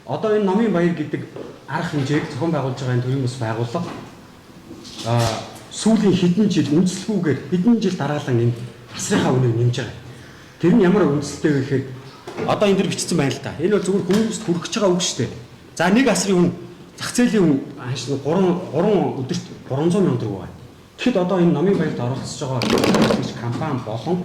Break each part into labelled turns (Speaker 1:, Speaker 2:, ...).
Speaker 1: Одоо энэ номын баяр гэдэг арга хэмжээг зохион байгуулж байгаа энэ төрийн бас байгууллага сүүлийн хэдэн жил үндэслэлгүйгээр хэдэн жил дараалан энэ асрынхаа үныг нэмж байгаа. Тэр нь ямар үндэслэлтэй вэ гэхээр одоо энэ дэр бичсэн байна л да. Энэ бол зүгээр хүмүүст хүрэх гэж байгаа үг шүү дээ. За нэг асрын үн зах зээлийн үн ханш 3 3 өдөрт 300 сая төгрөг байна. Тэгэхэд одоо энэ номын баярт оролцож байгаа компани болон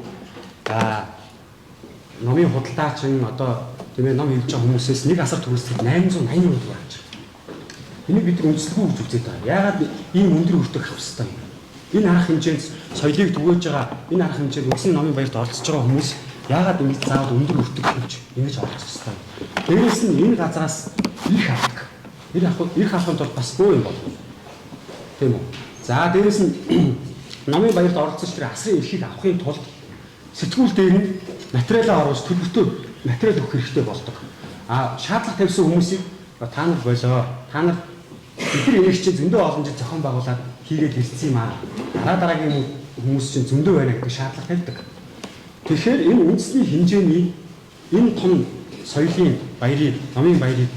Speaker 1: номын худалдаачин одоо тийм ээ ном хэлж байгаа хүмүүсээс нэг асар төгрөсөд 880 сая төгрөг авч байгаа. Энийг бид нар үндэслэхгүй гэж үзээд байгаа. Яагаад ийм өндөр өртөг авах ёстой юм? Энэ арга хэмжээнд соёлыг түгээж байгаа, энэ арга хэмжээнд үндсэн номын баярт оролцож байгаа хүмүүс яагаад ингэж заавал өндөр өртөг тавьж ингэж оролцох ёстой юм? Дээрээс нь энэ газраас их авдаг. Эрх авахын тулд бас бөө юм болно. Тийм үү? За дээрээс нь номын баярт оролцож тэр асрын эрхийг авахын тулд сэтгүүл дээр нь материалаа оруулж төлбөртөө материал өгөх хэрэгтэй болдог. А шаардлага тавьсан хүмүүсийг та нар болоо. Та нар бид нар энийг чинь зөндөө олон жил зохион байгуулад хийгээд ирсэн юм аа. Дараа дараагийн хүмүүс чинь зөндөө байна гэдэг шаардлага тавьдаг. Тэгэхээр энэ үндэсний хэмжээний энэ том соёлын баярыг, номын баярыг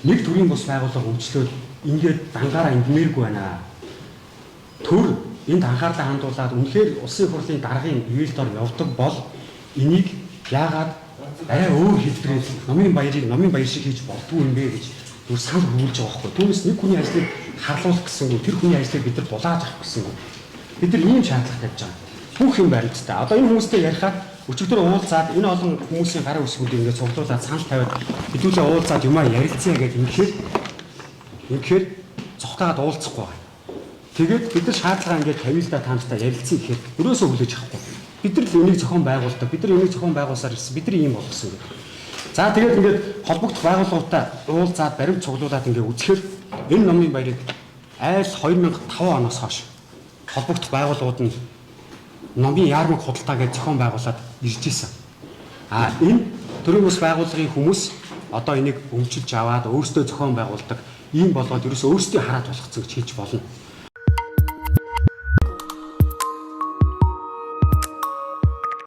Speaker 1: нэг төрийн бус байгууллага өмчлөөд ингээд дангаараа ингэмээргүй байна. Төр энд анхаарлаа хандуулад үнэхээр улсын хурлын даргын ивэлдор явдаг бол энийг яагаад арай өөр хэлбэрээр номын баярыг номын баяр шиг хийж болдгүй юм бэ гэж зүгээр санал хөрвүүлж байгаа байхгүй. Түүнээс нэг хүний ажлыг харлуулах гэсэнгүй, тэр хүний ажлыг бид нар булааж авах гэсэнгүй. Бид нар ийм шаардлага тавьж байгаа. Бүх юм баримттай. Одоо энэ хүмүүстэй ярихаар өчигдөр уулзаад энэ олон хүмүүсийн гарын үсгүүдийг ингээд цуглуулад санал тавиад хэдүүлээ уулзаад юмаа ярилцъя гэдэг ингээд цогтойгоод уулзахгүй байгаа. Тэгээд бид нар шаардлага ингээд тавья л да та нартай ярилцъя гэхээр өрөөсөө хүлээж авахгүй. Бид нар л энийг зохион байгуулдаг. Бид нар энийг зохион байгуулсаар ирсэн. Бид нар ийм болгосон гэдэг. За тэгээд ингээд холбогдох байгууллагуудтай уулзаад баримт цуглуулад ингээд үзэхээр энэ номын баярыг айл 2005 оноос хойш холбогдох байгууллагууд нь номын яармаг худалдаа гэж зохион байгуулад ирж исэн. А энэ төрийн бус байгууллагын хүмүүс одоо энийг өмчилж аваад өөрсдөө зохион байгуулдаг ийм болгоод ерөөсөө өөрсдийн хараад болгоцсон гэж хэлж болно.